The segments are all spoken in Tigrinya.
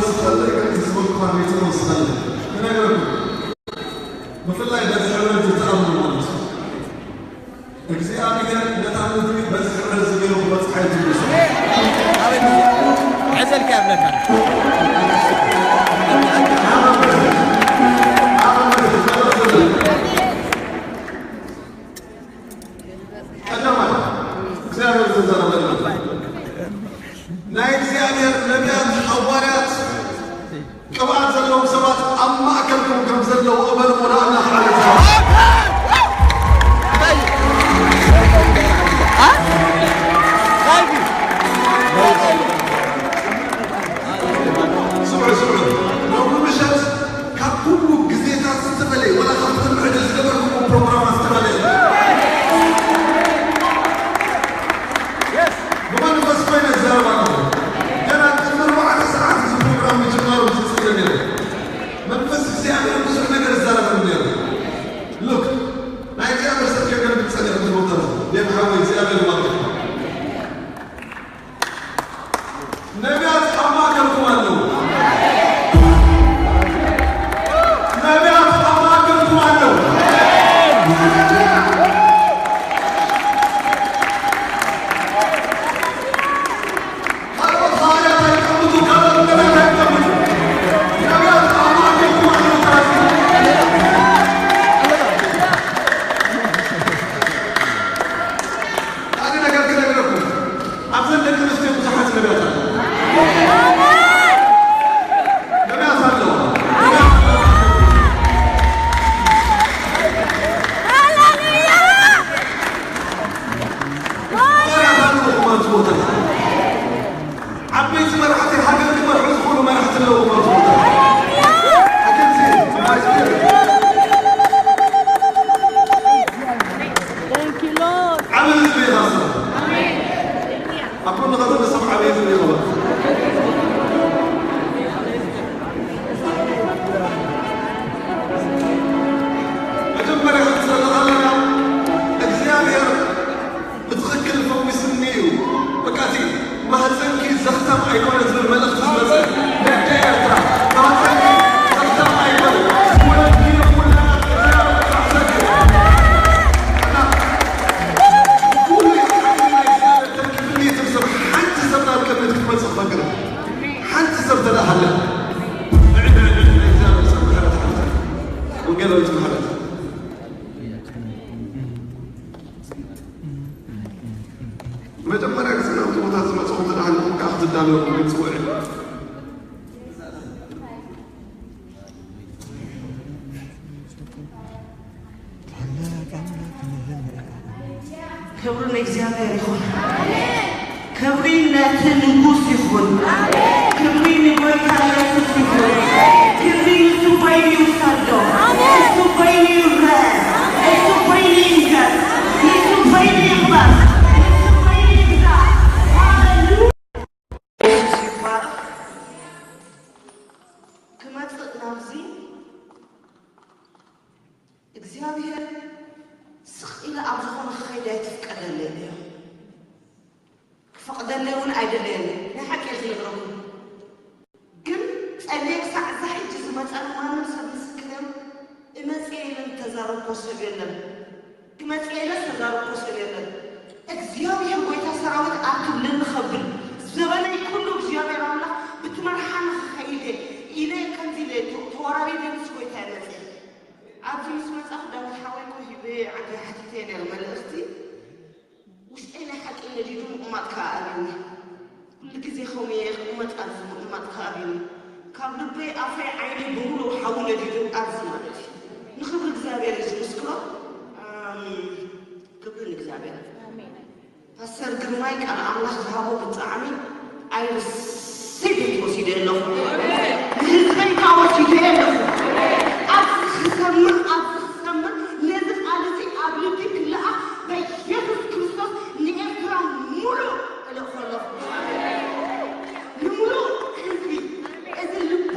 ዝፈልጥ ግን ዝበልኩኻ ቤት ወስዳለ ክነግረኩም። ብፍላይ በዚ ሕብረት ዝተኣምኑ ማለት እዩ። እግዚኣብሔር ነታ ምድሪ በዚ ሕብረት እዚ ገይሩ ክበጽሓ እዩ ዝብሉ ሰብ። ዕዘልካ ይብለካ። ቀዳማይ እግዚኣብሔር ዝተረፈና ናይ እግዚኣብሔር ነቢያት፣ ሓዋርያት፣ ቅብኣት ዘለዎም ሰባት ኣብ ማእከልኩም ከም ዘለዉ እመኑ። ወደ ኣምላኽ ዓለታ ስምዑ፣ ስምዑ። ሎሚ ምሸት ካብ ኩሉ ግዜታት ዝተፈለየ፣ ወላ ካብ ቅድሚ ሕጂ ዝገበርኩሞ ፕሮግራማት ዝተፈለየ። ብመንፈስ ኮይነ ዝዛረብ ኣለኹ። ገና ቅድሚ ኣርባዕተ ሰዓት እዚ ፕሮግራም ምጅማሩ ዝጽለ ነይሩ። መንፈስ እግዚኣብሔር ብዙሕ ነገር ይዛረበኒ ነይሩ። ሉክ፣ ናይ እግዚኣብሔር ሰብ ከገልግል ጸኒሑ እዚ ቦታ እዚ። ዴቭ ሓወይ እግዚኣብሔር ይባርክ። ነቢያት ኣብ ማእከልኩም ኣለዉ። ነቢያት ኣብ ማእከልኩም ኣለዉ። ካልኦት ሃዋርያት ኣይቀምጡ፣ ካልኦት ነቢያት ኣይቀምጡ። ነቢያት ኣብ ማእከልኩም ኣለዉ። ተረዲእኩም? ሓደ ነገር ክነግረኩም፣ ኣብዘን ደቂ ኣንስትዮ ብዙሓት ነቢያት ኣለዋ። ነቢያት ኣለዋ። ነቢያት ኣለዋ። ዓበይቲ መራሕቲ ሃገር ክመርሑ ዝኽእሉ መራሕቲ ኣለዉ ክመርሑ። ኣገንዚ ዓቢ ህዝቢ ኢኻ። ኣብ ጎንኻ ዘሎ ሰብ ዓቢ ህዝቢ ኢኻ። መጀመርያ ክንስለ ከለና እግዚኣብሔር ብትኽክል ፈዊስኒ እዩ። በቃ እቲ ማህፀንኪ ዘኽታም ኣይኮነ ዝብል መልእኽቲ ዝመፀ ደቂ ኤርትራ፣ ማህፀንኪ ዘኽታም ኣይኮነ ዝወለድክዮ ኩለና። ኩሉ ናይ እግዚኣብሔር ተርኪብኒ ትብል ሰብ ሓንቲ ሰብ ናብ ቅድሚት ክትመፅእ ክፈቅድ ሓንቲ ሰብ ተደኣ ሃለ ንዕድ ንዕድ ናይ እግዚኣብሔር ሰብ ምሕረት ሓፍታ ወንጌላዊት ምሕረት መጀመርያ ግዜ ናብቲ ቦታ ዝመፅኹም ተደኣ ሃለኹም ከዓ ክትዳለዉ ክፅውዕ ክብሪ ንእግዚኣብሔር ይኹን። ክብሪ ነቲ ንጉስ ይኹን። ክብሪ ንጎይታ የሱስ ይኹን። ክብሪ ንሱ በይኑ ይውሰዶ። ንሱ በይኑ ይውረስ። ንሱ በይኑ ይንገስ። ንሱ በይኑ ይኽበር። ንሱ በይኑ ይግዛእ። ሃሌሉያ። ክመጽእ ናብዚ እግዚኣብሔር ስቕ ኢለ ኣብ ዝኾነ ክኸይድ ኣይትፍቀደለይ እያ። ክፈቕደለይ እውን ኣይደለየን። ናይ ሓቂ እየ ዝነግረኩም። ግን ጸልየ ክሳዕ እዛ ሕጂ ዝመጸኒ ማንም ሰብ ምስክር እዮም። እመጽእ ኢለ ዝተዛረብኮ ሰብ የለን። ክመጽእ ኢለ ዝተዛረብኮ ሰብ የለን። እግዚኣብሔር ጐይታ ሰራዊት ኣክብለኒ ኸብል ዘበነይ ኩሉ እግዚኣብሔር ኣምላኽ ብትመርሓኒ ክኸይድ እየ ኢለ ከምዚ ኢለ ተወራሪደ ምስ ጐይታ እየ መጽየ። ኣብዚ ምስ መጻኹ ዳዊት ሓወይ ኮፍ ኢለ ዓንተይ ሓቲተዮ ነይረ መልእኽቲ ውሽጠይ ናይ ሓቂ ነዲዱ ምቕማጥ ከኣ ኣብዩኒ። ኩሉ ግዜ ከምኡ እየ ክቕመጥ ኣብዚ ምቕማጥ ከኣ ኣብዩኒ። ካብ ልበይ ኣፈይ ዓይነይ ብምሉእ ሓዊ ነዲዱ ኣብዚ ማለት እዩ። ንኽብሪ እግዚኣብሔር እዩ ዝምስክሮ። ኣም፣ ክብሪ ንእግዚኣብሔር። ፓስተር ግርማይ ቃል ኣምላኽ ዝሃቦ ብጣዕሚ ኣይርሰይት ወሲደ ኣለኹ። ንህዝበይ ከዓ ወሲደ ኣለኹ። ኣብዚ ክሰምር ኣብዚ ክሰምር ነዚ ቃል እዚ ኣብ ልቢ ክለኣ በየሱስ ክርስቶስ ንኤርትራ ሙሉእ እልእኾ ኣለኹ። ንምሉእ ህዝቢ እዚ ልቡ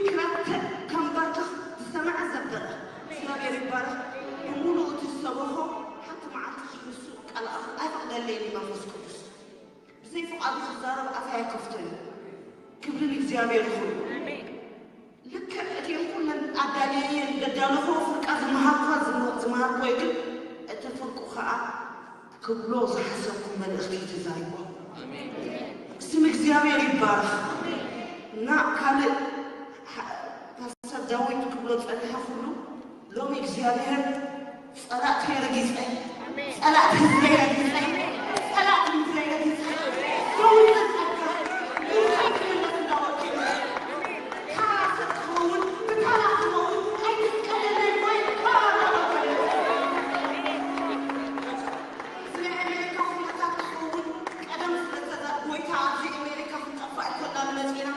ክረትዕ ከንበርክኽ ዝሰምዐ ዘበለ እግዚኣብሔር ይባረኽ። ብምሉእ እቲ ዝሰበኾ ሓንቲ መዓልቲ ንሱ ቃል ኣፍ ኣይፈቕደለይን እዩ መንፈስ ቅዱስ። ብዘይ ፍቓዱ ክዛረብ ኣፈይ ኣይከፍቶን እዩ። ክብሪ ንእግዚኣብሔር ይኹን። ዘዳለኹዎ ፍርቃ ዝመሃርኳ ዝመሃርኳ ግን እቲ ፍርቁ ከዓ ክብሎ ዝሓሰብኩ መልእኽቲ እዩ ተዛሪቦ። ስም እግዚኣብሔር ይባረኽ። እና ካልእ ፓስተር ዳዊት ክብሎ ጸኒሐ ኩሉ ሎሚ እግዚኣብሔር ጸላእተይ ረጊጸ፣ ጸላእቲ ህዝበይ ረጊጸ፣ ጸላእቲ ህዝበይ ረጊጸ፣ ዳዊት ጸጋ፣ ዳዊት ጸጋ እንዳወጡ፣ ተራ ሰብ ክኸውን፣ ብተራ ክኸውን፣ ኣይትፍቀደለይ ወይ ተራ እንዳወጡ። እዚ ናይ ኣሜሪካ ኩነታት ክኸውን ቀደም ስለ ዝተዛ-፣ ጎይታ ኣብዚ ኣሜሪካ ክንጠፋእ ከለና መጺና፣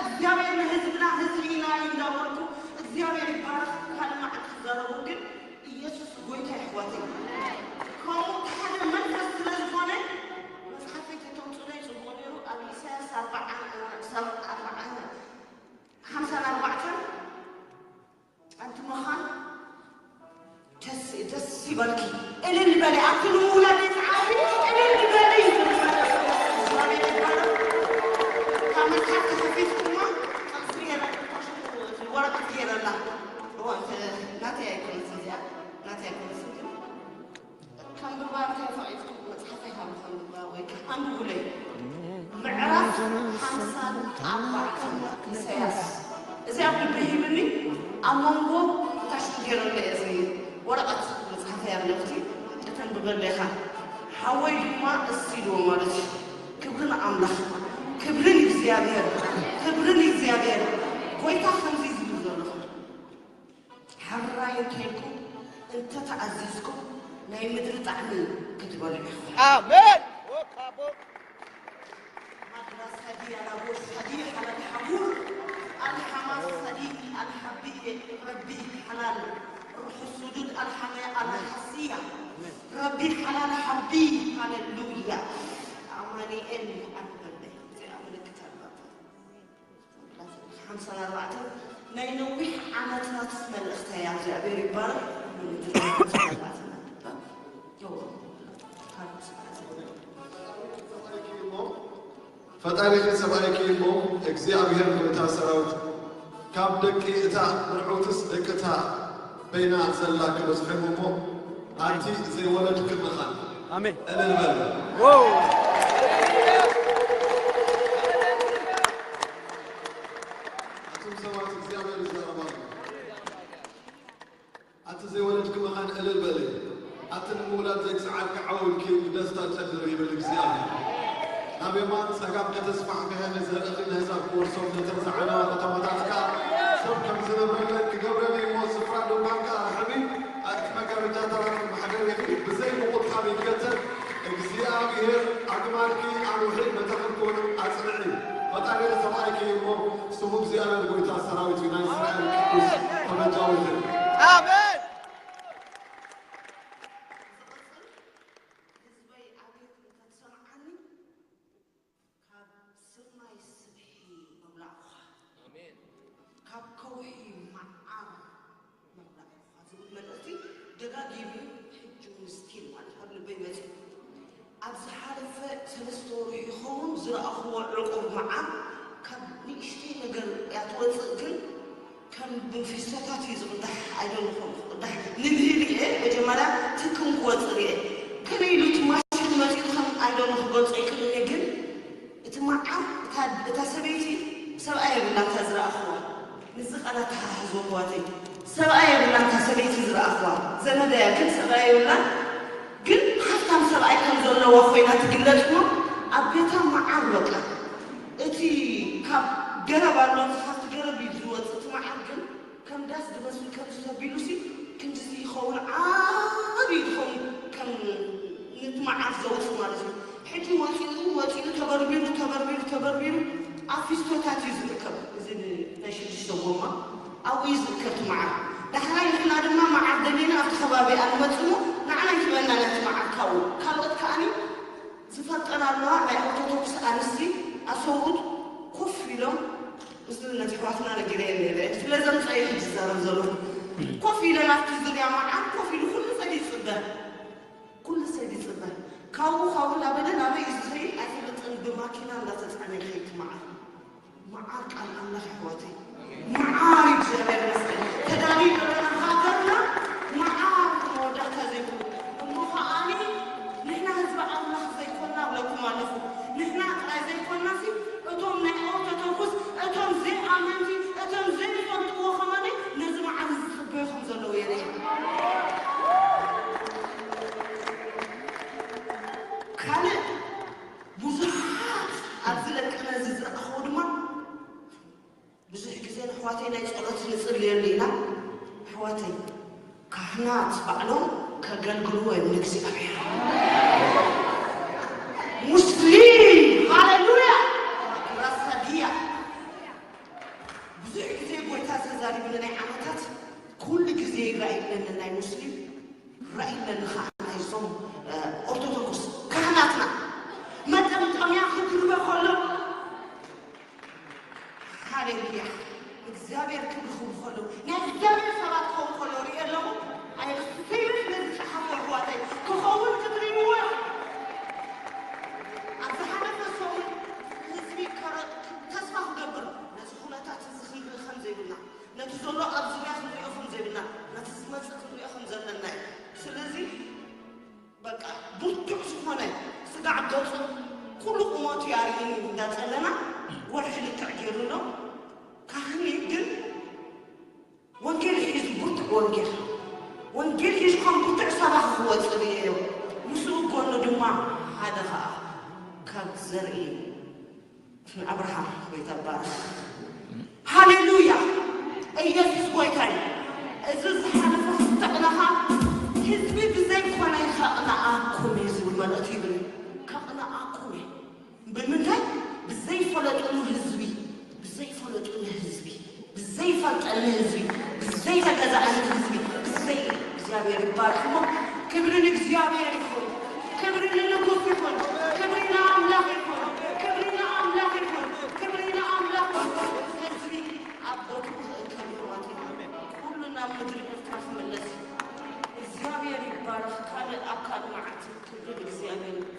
እግዚኣብሔር ንህዝብና ህዝቢ ኢና እዩ እንዳበልኩ፣ እግዚኣብሔር ይባረኽ። ካልእ መዓልቲ ክዛረቡ ግን ኢየሱስ ጎይታ የሕዋተይ። ከምኡ ሓደ መንፈስ ስለ ዝኾነ መጽሓፈይ ተተውጽኡለይ ጽቡቕ ነይሩ። ኣብ ኢሳያስ ኣርባዓ፣ ኣርባዓ፣ ሓምሳን ኣርባዕተን ኣንቲ መኻን ደስ ደስ ይበልኪ። እልል በሊ ኣብቲ ንውላደይ ዝዓቢ እልል በሊ። ካብ መጽሓፍ ተኸፊትኩማ ጥቕሲ ገይረ፣ ወረቐት ገይረላ። እዋ፣ እንተ ናተይ ኣይኮነትን እዚኣ፣ ናተይ ኣይኮነትን ግን ከንብባ እንታይ ፈቒድኩም መጽሓፈይ ሃቡ ከንብባ ወይ ከዓ ኣንብቡለይ። ምዕራፍ ሓምሳን ኣርባዕተን ኢሳያስ። እዚ ኣብ ልቢ ሂብኒ፣ ኣብ መንጎ እንታይ ሽም ገይረለ እዚ ወረቐት መጽሓፈይ ኣለኽቲ እተንብበለ ኢኻ። ሓወይ ድማ እሲ ኢልዎ ማለት እዩ። ክብሪ ንኣምላኽ፣ ክብሪ ንእግዚኣብሔር፣ ክብሪ ንእግዚኣብሔር። ጎይታ ከምዚ ዝብል ዘለኹ። ሕራይ እንተኢልኩም እንተተኣዚዝኩም ናይ ምድሪ ጣዕሚ ክትበልዑ ኢኹም። ኣሜን። ወካቦ ማድራ ሳዲ ኣላቦ ሳዲ ሓላል ሓሙር ኣልሓማ ሳዲ ኣልሓቢ ረቢ ሓላል ሩሑ ሱዱድ ኣልሓመ ኣልሓስያ ረቢ ሓላል ሓቢ ሃሌሉያ ኣማኑኤል ኣንበበ እዚኣ ምልክት ኣለባ ሓምሳን ኣርባዕተን ናይ ነዊሕ ዓመታት መልእኽተይ እግዚኣብሔር ይባረክ። ፈጣሪኺ ሰብኣይኪ እሞ እግዚኣብሔር ጎይታ ሰራዊት ካብ ደቂ እታ ምርዕውትስ ደቂ እታ በይና ዘላ ክበዝሖም እሞ ኣንቲ ዘይወለድኪ ምኻን ኣሜን። እልል በል። ኣቱም ሰባት እግዚኣብሔር ይዛረባሉ። ኣቲ ዘይወለድኪ መኻን እልል በሊ። ኣቲ ንምውላድ ዘይትሰዓርኪ ዓው ኢልኪ ብደስታ ጨድሪ ይብል እግዚኣብሔር። ናብ የማን ጸጋም ከተስፋሕፍሐ ንዘርእኺ ነህዛብ ክወርሶም ነተን ዝዓነዋ ከተማታት ከኣ ሰብ ከም ዝነብረለን ክገብረን እዩ እሞ ስፍራ ድንኳን ከኣ ርሕቢ። ኣቲ መጋረጃታታትን ማሕደሪኺ ብዘይ ምቑጣብ ይገተር። እግዚኣብሔር ኣግማልኪ ኣንውሒ መታኽልኪ እውን ኣጽንዒ። ፈጣሪ ሰብኣይኪ እዩ እሞ ስሙ እግዚኣብሔር ጎይታ ሰራዊት እዩ፣ ናይ እስራኤል ቅዱስ ተበጃዊኺ። ኣሜን። ህዝበይ ኣቤት እንተትሰምዓኒ ካብ ስርናይ ስብሒ መብላዕኹኻ። ኣሜን። ካብ ከውሒ መዓር መብላዕኻ ዝብል መልእኽቲ ደጋጊሙ ሕጂ እውን ስቲል ማለት ኣብ ልበይ መፂኡ። ኣብ ዝሓለፈ ሰለስተ ወርሒ ይኸውን ዝረኣኽዎ ዕቑር መዓር ካብ ንእሽተይ ነገር እያ ትወፅእ፣ ግን ከም ብፊስቶታት እዩ ዝቕዳሕ። ኣይደንኹም ክቕዳሕ ንብህል እየ መጀመርያ ትክም ክወፅእ እየ። ከመይ ኢሉ እቲ ማሽን መፂኡ ከም ኣይደንኹ ክገልፆ ይክእል እየ፣ ግን እቲ መዓር እታ ሰበይቲ ሰብኣይ የብላን እታ ዝረኣኽዋ። ምስዚ ቃል ኣተሓሕዝዎ ኣሕዋተይ፣ ሰብኣይ የብላን እታ ሰበይቲ ዝረኣኽዋ። ዘመዳ እያ ግን ሰብኣይ የብላን። ግን ሃፍታም ሰብኣይ ከም ዘለዋ ኮይና ትግለጽ እሞ ኣብ ቤታ መዓር በቃ እቲ ካብ ገረብ ኣሎ፣ ካብቲ ገረብ እዩ ዝወጽእ እቲ መዓር ግን ከም ዳስ ዝመስል ከምዚ ተቢሉሲ ክንድዚ ይኸውን ዓብዪ ዝኸውን ከም ንትመዓር ዘውፅእ ማለት እዩ። ሕጂ ወፂኡ ወፂኡ ተበርቢሩ ተበርቢሩ ተበርቢሩ ኣብ ፊስቶታት እዩ ዝርከብ። እዚ ናይ ሽዱሽተ ጎማ ኣብኡ እዩ ዝርከብ ትመዓር። ዳሕራይ ንሕና ድማ መዓር ደሊና ኣብቲ ከባቢ ኣንመፅሞ ንዓና ይትበና ናይ ትመዓር ካብኡ ካልኦት ከዓኒ ዝፈልጠን ኣለዋ ናይ ኦርቶዶክስ ኣንስቲ ኣሰውኡት ኮፍ ኢሎም እዚ ነቲ ኣሕዋትና ነጊረየ ነይረ ስለ ዘምፀ እዩ ዝዛረብ ዘለኹ ኮፍ ኢለን ኣብቲ ዙርያ መዓር ኮፍ ኢሉ ኩሉ ሰብ ይፅበ ኩሉ ሰብ ይፅበ ካብኡ ካብኡ እናበለ ናበይ እዩ ዝኸይድ ኣይፈልጥን ብማኪና እንዳተፃዕነ ይኸይድ መዓር መዓር ቃል ኣምላኽ ኣሕዋተይ መዓር እግዚኣብሔር ይመስገን ተዳልዩ ዘለና ካህናት ባዕሎም ከገልግልዎ እዮም ንእግዚኣብሔር። ሙስሊም፣ ሃሌሉያ፣ ራሳድያ። ብዙሕ ግዜ ጎይታ ተዛሪብኒ ናይ ዓመታት፣ ኩሉ ግዜ ይረኣይለኒ ናይ ሙስሊም፣ ይረኣይለኒ ከዓ ናይዞም፣ እ፣ ኦርቶዶክስ ካህናትና መጠምጠምያ ክድርበ ከሎ፣ ሃሌሉያ፣ እግዚኣብሔር ክብሪ ክብሉ ከለዉ፣ ናይ እግዚኣብሔር ሰባት ክኸውን ከሎ ርእየ ኣለኹ። ኣይርሰይን ነዚ ጸሓፉ ኣሕዋተይ፣ ክኸውን ክትርእይዎ ኢኹም። ኣብ ዝሓለፈ ሰሙን ህዝቢ ከረ-፣ ተስፋ ክገብር፣ ነዚ ኩነታት እዚ ክንርኢ ከም ዘይብልና፣ ነቲ ዘሎ ኣብ ዙርያ ክንሪኦ ከም ዘይብልና፣ ነቲ ዝመጽእ ክንሪኦ ከም ዘለና እዩ። ስለዚ በቃ ብርቱዕ ዝኾነ ስጋዕ ገጹ ኩሉ ቁመቱ ያርእኒ እንዳጸለና ወርሒ ልክዕ ገይሩ ኣሎ። ካህን ግን ወንጌል ሒዙ ብርቱዕ ወንጌል፣ ወንጌል ሒዙ ከም ብርቱዕ ሰባኺ ክወጽእ ርእየዮ። ምስኡ ጎኑ ድማ ሓደ ኸኣ ካብ ዘርኢ ኣብርሃም ጎይታ ይባረኽ። ሃሌሉያ! ኢየሱስ ጎይታ እዩ። እዚ ዝሓለፈ ክስተቕነኻ ህዝቢ ብዘይኮነ ከቕንኣኩም እዩ ዝብል መልእኽቲ ይብል። ከቕንኣኩም እዩ። ብምንታይ? ብዘይፈለጥሉ ህዝቢ፣ ብዘይፈለጥሉ ህዝቢ፣ ብዘይፈልጠኒ ህዝቢ፣ ብዘይተገዛእኒ ህዝቢ፣ ብዘይ እግዚኣብሔር ይባረኽ እሞ ክብሪ ንእግዚኣብሔር ይኹን። ክብሪ ንንጉስ ይኹን። ክብሪ ንኣምላኽ ይኹን። ክብሪ ንኣምላኽ ይኹን። ክብሪ ንኣምላኽ ይኹን። ህዝቢ ኣብ ቦትኡ ክእከብ ይኹን። ኩሉ ናብ ምድሪ ኤርትራ ክምለስ እዩ። እግዚኣብሔር ይባረኽ። ካልእ ኣብ ካልእ መዓልቲ ክብሪ ንእግዚኣብሔር ይኹን።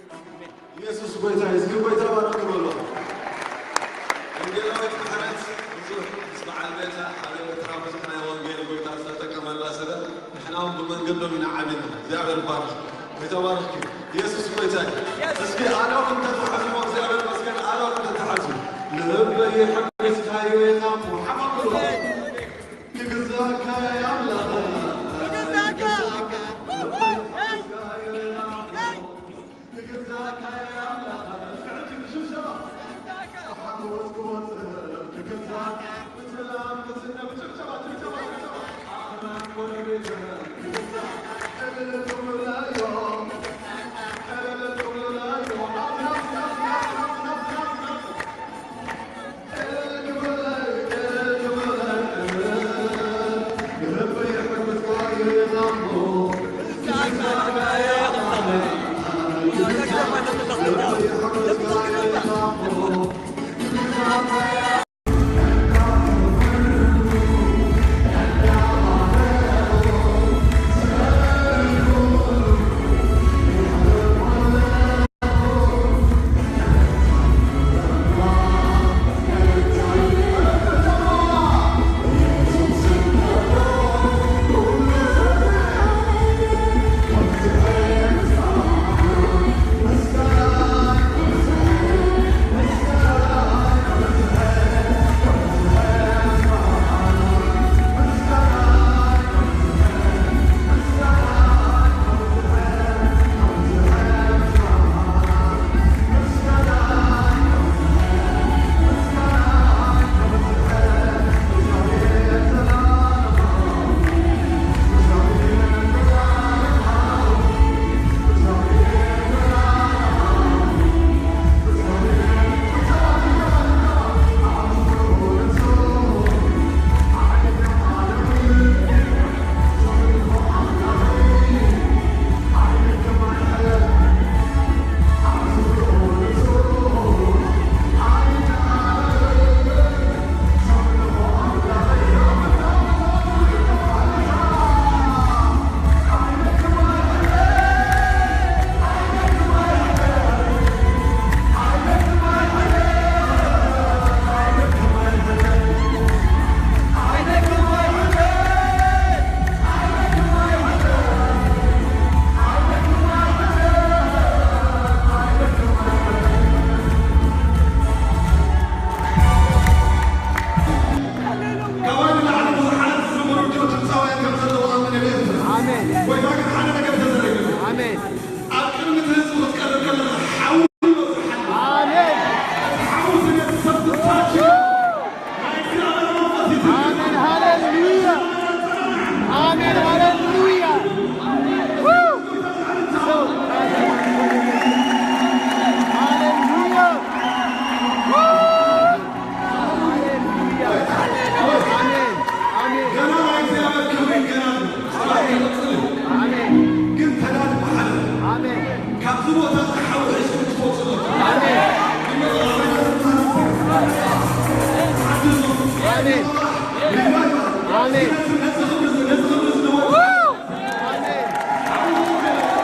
ኢየሱስ ጎይታ እዩ። እስኪ ጎይታ ባረክ በሉ። ወንጌላዊት ምሕረት ብዙሕ ምስ በዓል ቤታ ኣብ ኤርትራ ብዙሕ ናይ ወንጌል ጎይታ ዝተጠቀመላ ስለ ንሕና እውን ብመንገዶም ኢና ዓቢና። እግዚኣብሔር ይባረክ። ጎይታ ባረክ። ኢየሱስ ጎይታ እዩ። እስኪ ኣለው እንተተሓዝሞ እግዚኣብሔር መስገን ኣለው እንተተሓዝሞ ልበይ የሐበስካዮ የናሙ ሓማምሎ ይግዛካ ያምላኽ ይግዛካ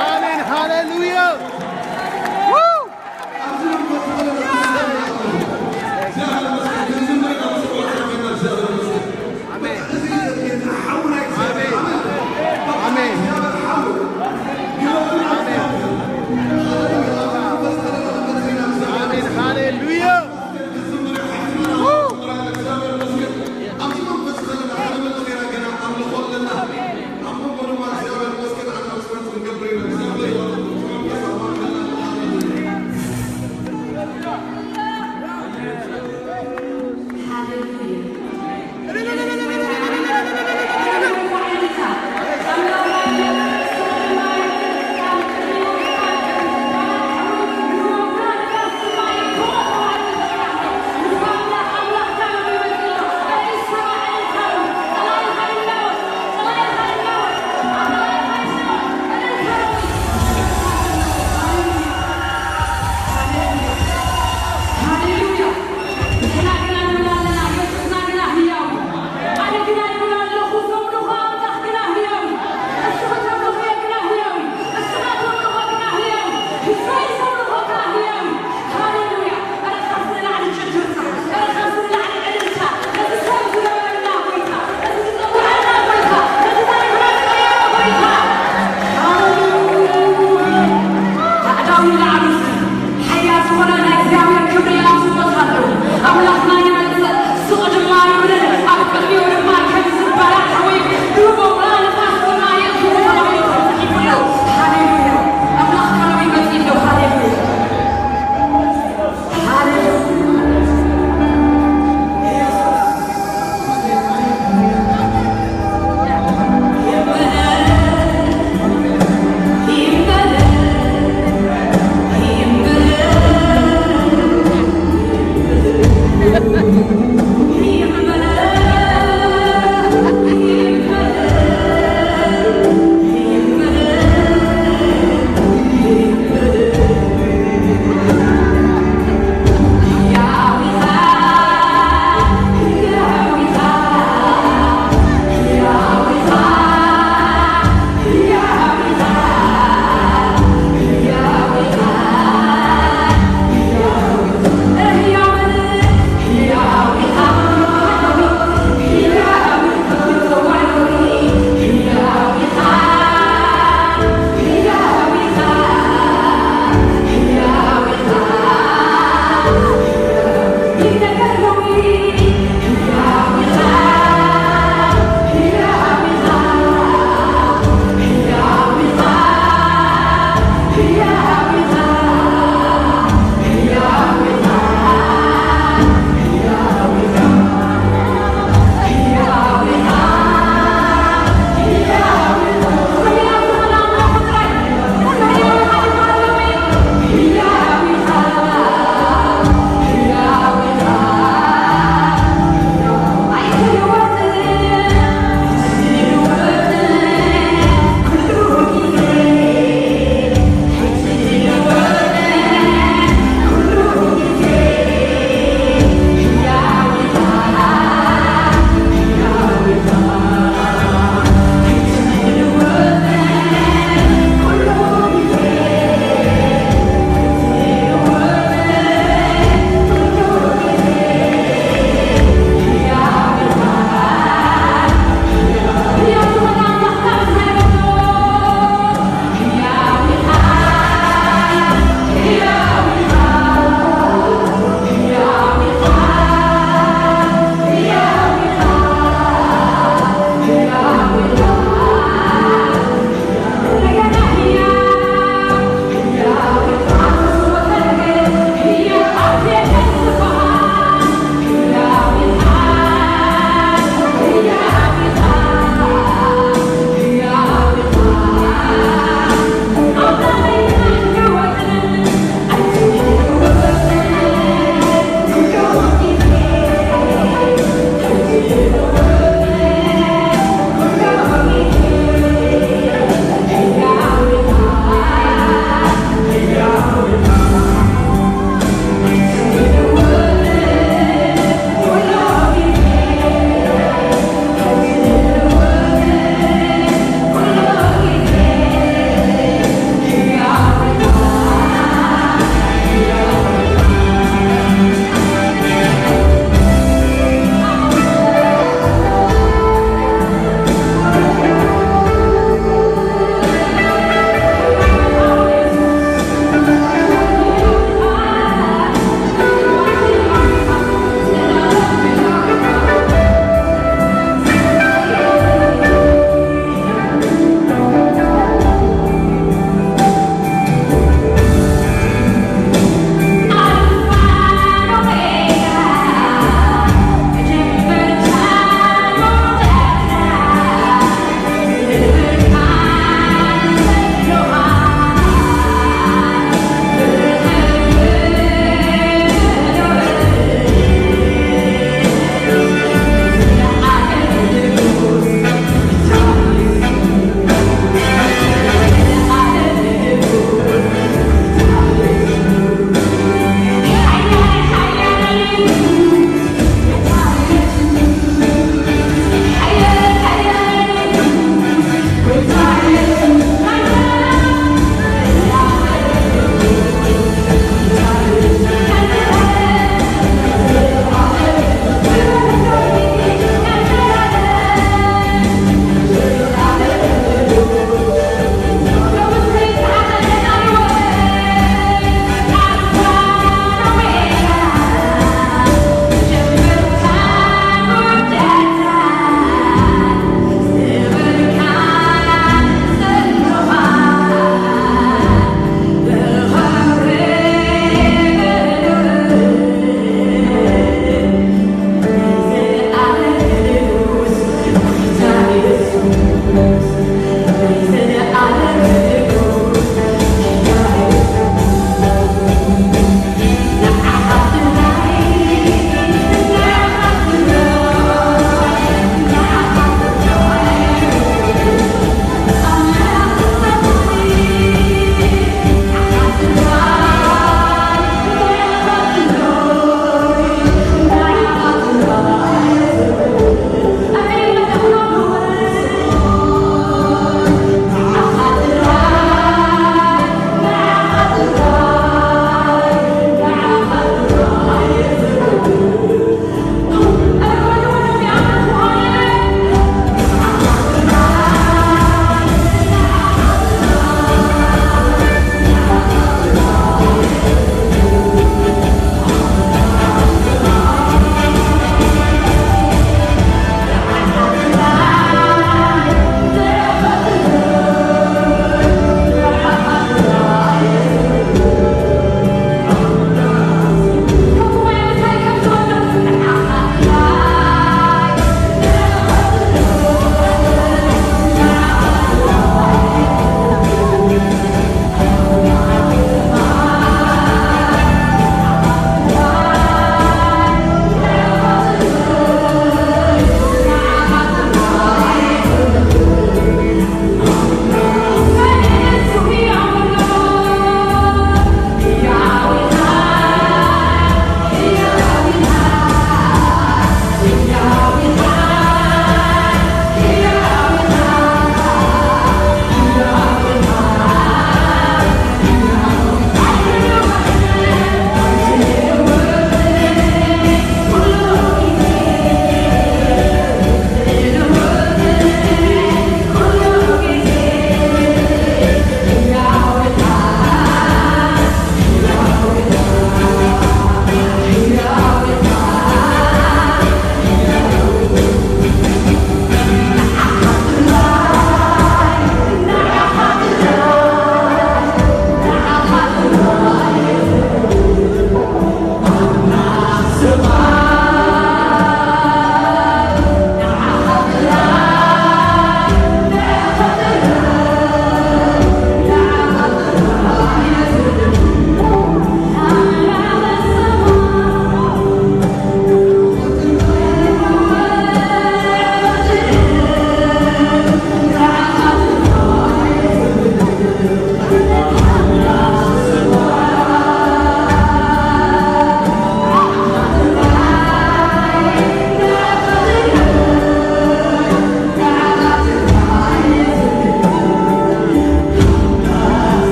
ኣሜን። ሃሌሉያ። ኣሜን። ኣሜን። ኣሜን። ሃሌሉያ።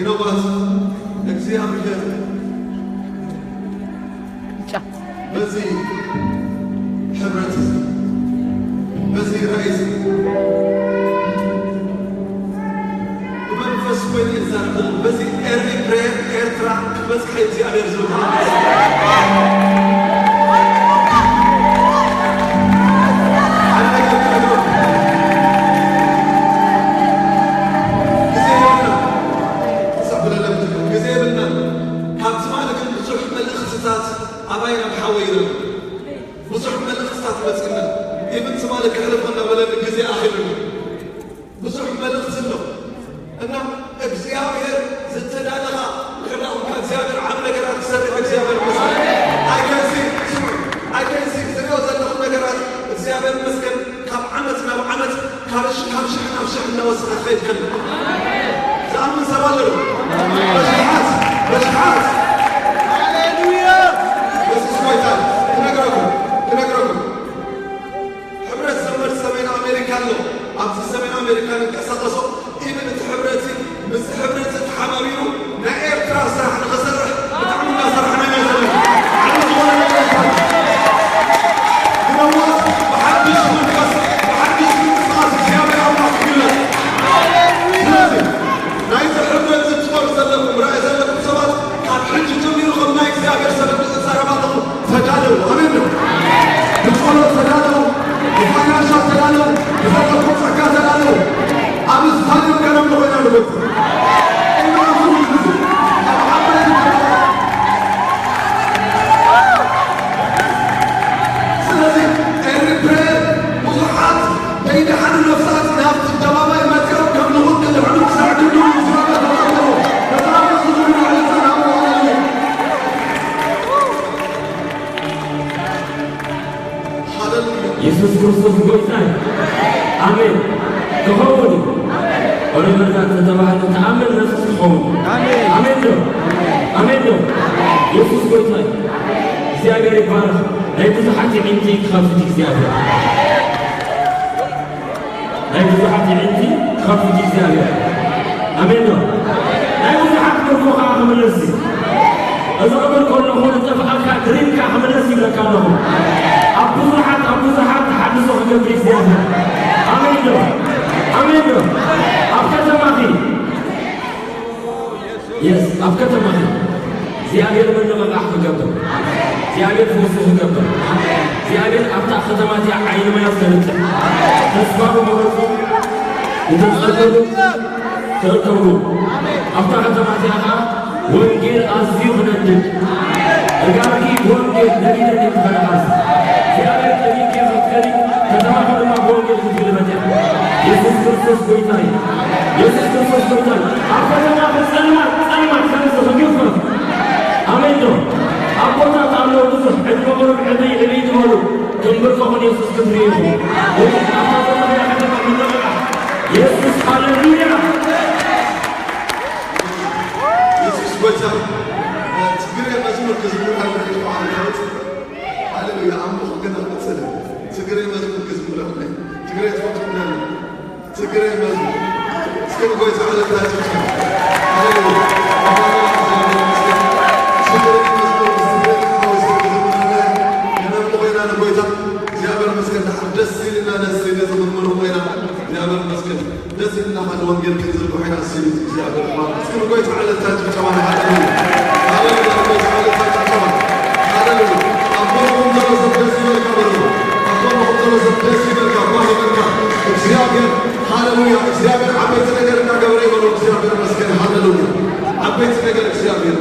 ነባት እግዚኣብሔር በዚ ሕብረት፣ በዚ ራእይ፣ ብመንፈስ ኮይኑ ይዛረብ። በዚ ኤርትራ፣ ኤርትራ ክበጽሕ እግዚኣብሔር ዝብል ግዜ የብልና። ካብ ትማሊ ግን ብዙሕ መልእኽትታት ኣባይ ናብ ሓወይ ይረብ። ብዙሕ መልእኽትታት መጺና። ኢብን ትማሊ ክሕልፎ እናበለኒ ግዜ ኣኺሉኒ። ብዙሕ መልእኽቲ ኣሎ። እና እግዚኣብሔር ዝተዳለኻ ንኽዳኹምካ እግዚኣብሔር ዓብ ነገራት ክሰርሕ እግዚኣብሔር መስል። I can see፣ ስምዑ፣ I can see ዝሪኦ ዘለኹ ነገራት እግዚኣብሔር መስገን ካብ ዓመት ናብ ዓመት ካብ ሽ-፣ ካብ ሽሕ ናብ ሽሕ እናወሰኸ ክኸይድ ከሎ። ዝኣምን ሰብ ኣሎ ዶ? በሽሓት፣ በሽሓት። ሃሌሉያ! የሱስ ጎይታ። ክነግረኩም፣ ክነግረኩም። ሕብረት ዘመድ ሰሜን ኣሜሪካ ኣሎ። ኣብዚ ሰሜን ኣሜሪካ ንንቀሳቐሶ ኢብን እቲ ሕብረት፣ ምስቲ ሕብረት ተሓባቢሩ ናይ ኤርትራ ስራሕ ንኽሰርሕ ብጣዕሚ እናሰራሕና ኢና ዘለና። ዓቢ ዝኾነ ነገር እዩ። ግደፍዎ፣ ብሓድሽ መንፈስ፣ ብሓድሽ ምንቅስቓስ እግዚኣብሔር ኣምላኽ ይግለጽ። ስለዚ ናይዚ ሕብረት እዚ ትፈርዱ ዘለኹም፣ ራእይ ዘለኩም ሰባት ካብ ሕጂ ጀሚሩ ከም ናይ እግዚኣብሔር ሰብ ክትዛረቡ ኣለኹም። ተዳለዉ። ኣሜን ዶ? ብጸሎት ተዳለዉ፣ ብፋይናንሻል ተዳለዉ፣ ብዘለኩም ጸጋ ተዳለዉ። ኣብ ስታድዮም ከነምልኾ ኢና ንጎት። ስለዚ ኤርትራ ብዙሓት ዘይደሓኑ ነፍሳት ናብቲ ኣደባባይ መጺኦም ከምልኹ ክድሕኑ ክስዕድዱ ሃሌሉያ። የሱስ ክርስቶስ ጎይታ እዩ። ኣሜን። ክኸውን እዩ። ኦሪት ዘፍጥረት ዝተባህለ ተኣምር ነፍስ ክኸውን። ኣሜን። ኣሜን ዶ? ኣሜን ዶ? የሱስ ጎይታ እዩ። እግዚኣብሔር ይባረኽ። ናይ ብዙሓት ኣዒንቲ ክኸፍት እግዚኣብሔር። ናይ ብዙሓት ኣዒንቲ ክኸፍት እግዚኣብሔር። ኣሜን ዶ? ናይ ብዙሓት ምርኮ ከዓ ክምለስ እዩ። እዚ ክብል ከለኹ ዝጠፍኣካ ድሪምካ ክምለስ ይብለካ ኣለኹ። ኣብ ብዙሓት፣ ኣብ ብዙሓት ተሓድሶ ክገብር እግዚኣብሔር። ኣሜን ዶ? ኣሜን ዶ? ኣብ ከተማኺ፣ የስ፣ ኣብ ከተማኺ እግዚኣብሔር ምንቕቓሕ ክገብር፣ እግዚኣብሔር ፈውሲ ክገብር፣ እግዚኣብሔር ኣብታ ከተማ እዚኣ ዓይኒ ማይ ከልጥፍ፣ ተስፋ ዝቖረጹ ዝተጸገሙ ክእከቡ፣ ኣብታ ከተማ እዚኣ ኸዓ ወንጌል ኣዝዩ ክነድድ፣ እጋርኪ ብወንጌል ነዲደን እየን ዝኸዳ። ኣብዚ እግዚኣብሔር ጠሚትኪ ክትከዲ፣ ከተማኺ ድማ ብወንጌል ክትግልበጥ እያ። የሱስ ክርስቶስ ጎይታ እዩ። የሱስ ክርስቶስ ጎይታ እዩ። ኣብ ከተማኺ ጸልማት፣ ጸልማት ከምዚ ክግፈፍ። ኣሜን ዶ? ኣቦታት ኣለዉ ብዙሕ ዕድመ ቁሩብ ዕብይ ዕብይ ዝበሉ ክንብርከኹ ንየሱስ ክትርእዩ ኢኹም። ኣብታ ዘለኽያ ከተማ ምንቕቓሕ። የሱስ፣ ሃሌሉያ! የሱስ ጎይታ። ትግርኛ መዝሙር ክዝምር ከለኹ፣ ሃሌሉያ፣ ኣምልኾ ገና ክቕጽል እዩ። ትግርኛ መዝሙር ክዝምር ከለኹ፣ ትግርኛ ትፈትዉ እንዲኹም? ትግርኛ መዝሙር። እስኪ ንጎይታ ዕልልታ ጭብጨባ። ሃሌሉያ። ትግርኛ መዝሙር፣ ትግርኛ ሓወይ ክዝምር ከለኹ፣ ገና ኣምልኾ ኢና ንጎይታ። እግዚኣብሔር ይመስገን። ደሓር ደስ ኢልና ነዚ ነዚ ክንምልኾ ኢና። እግዚኣብሔር ይመስገን። ደስ ኢልና ኸዓ ንወንጌል ክንዝርግሖ ኢና። ስም እግዚኣብሔር ይባረክ። እስኪ ንጎይታ ዕልልታ ጭብጨባ ንሃለሉያ። ሃለሉያ፣ ንጎይታ ዕልልታ ጭብጨባ። ሃለሉያ። ኣብ ጎንኹም ዘሎ ሰብ ደስ ይበልካ በሉ። ኣብ ጎንኹም ዘሎ ሰብ ደስ ይበልካ፣ ጓህ ይበልካ። እግዚኣብሔር፣ ሃለሉያ፣ እግዚኣብሔር ዓበይቲ ነገር እናገበረ እዩ በሉ። እግዚኣብሔር ይመስገን። ሃለሉያ። ዓበይቲ ነገር እግዚኣብሔር።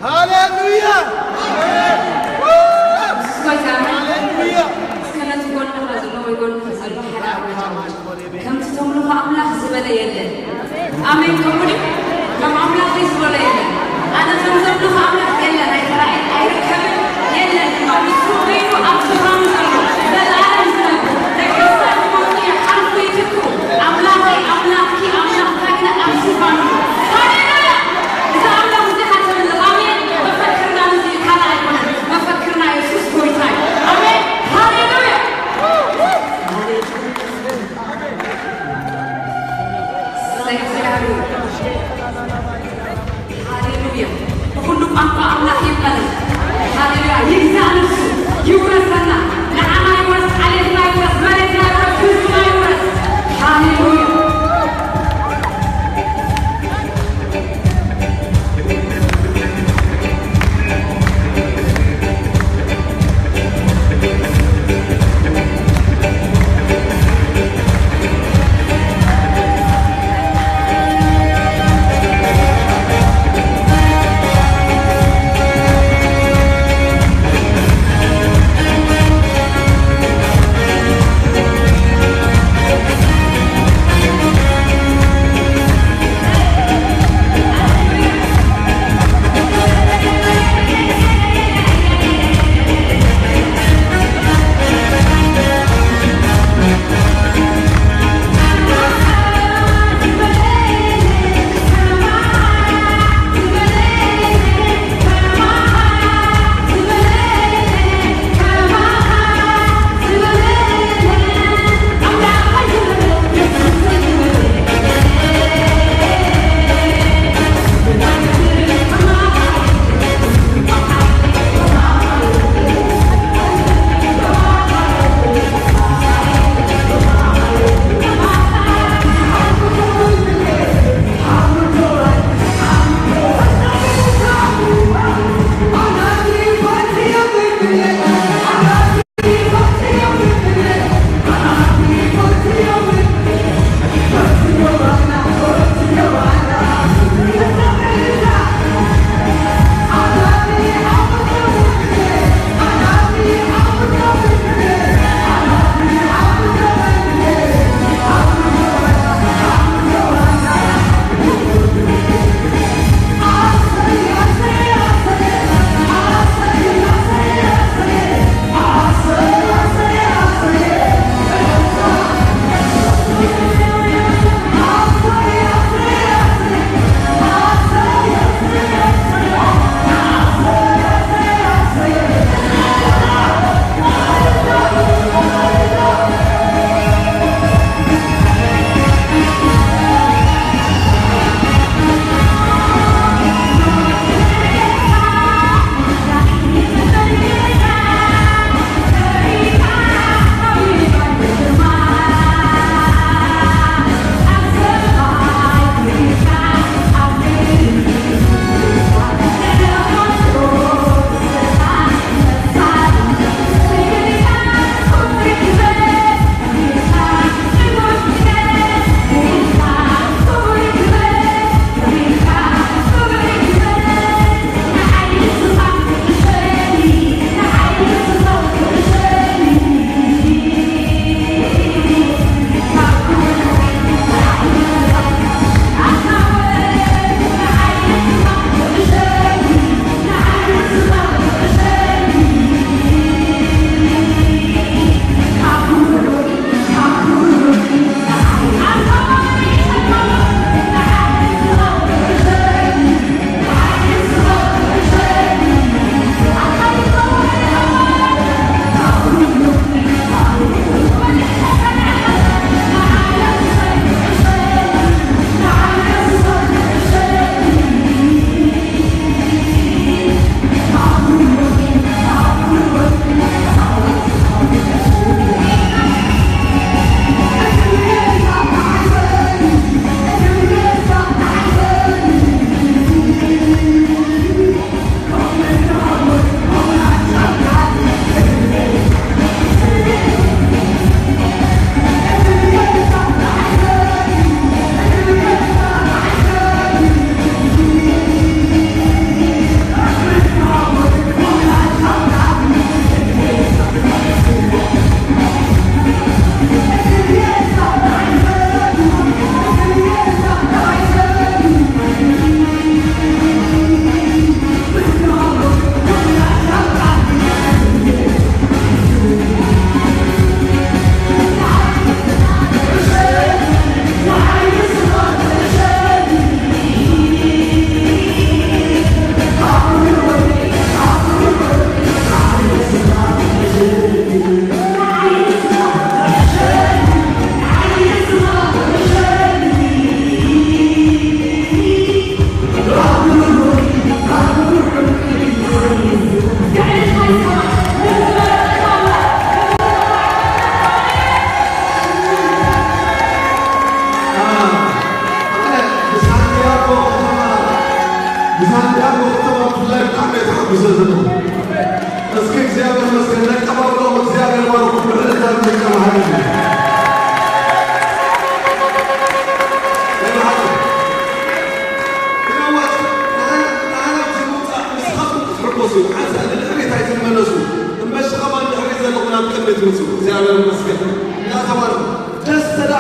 ሃሌሉያ! የሱስ ጎይታ። ሃሌሉያ! እስከ ነቲ ጎንኻ ዘሎ ወይ ጎንኺ ዘሎ ሓደ ኣዋጅ ኣውጅ። ከምቲ ተምልኾ ኣምላኽ ዝበለ የለን። ኣሜን። ከምኡ ድዩ? ከም ኣምላኸይ ዝበሎ የለን። ኣነ ከም ዘምልኾ ኣምላኽ የለን፣ ኣይተራእየን፣ ኣይርከብን፣ የለን ድማ። ንሱ በይኑ ኣብ ዙፋኑ ዘሎ፣ ንዘለኣለም ዝነብር፣ ነገስታት ይመጹ፣ ይሓልፉ፣ ይትክኡ። ኣምላኸይ፣ ኣምላኽኪ፣ ኣምላኽካ ግና ኣብ ዙፋኑ። ሃሌሉያ! እዛ ኣምላኽ እዚኣ ትምልኽ። ኣሜን። መፈክርና ንሱ እዩ፣ ካልእ ኣይኮነን። መፈክርና የሱስ ጎይታ እዩ። ኣሜን። ሃሌሉያ! ቋንቋ ኣምላኽ ይባረክ። ሃሌሉያ። ይግዛእ ንሱ፣ ይውረሰና። ንዓና ይውረስ፣ ዓሌትና ይውረስ፣ መሬትና ይውረስ፣ ህዝብና ይውረስ። ሃሌሉያ።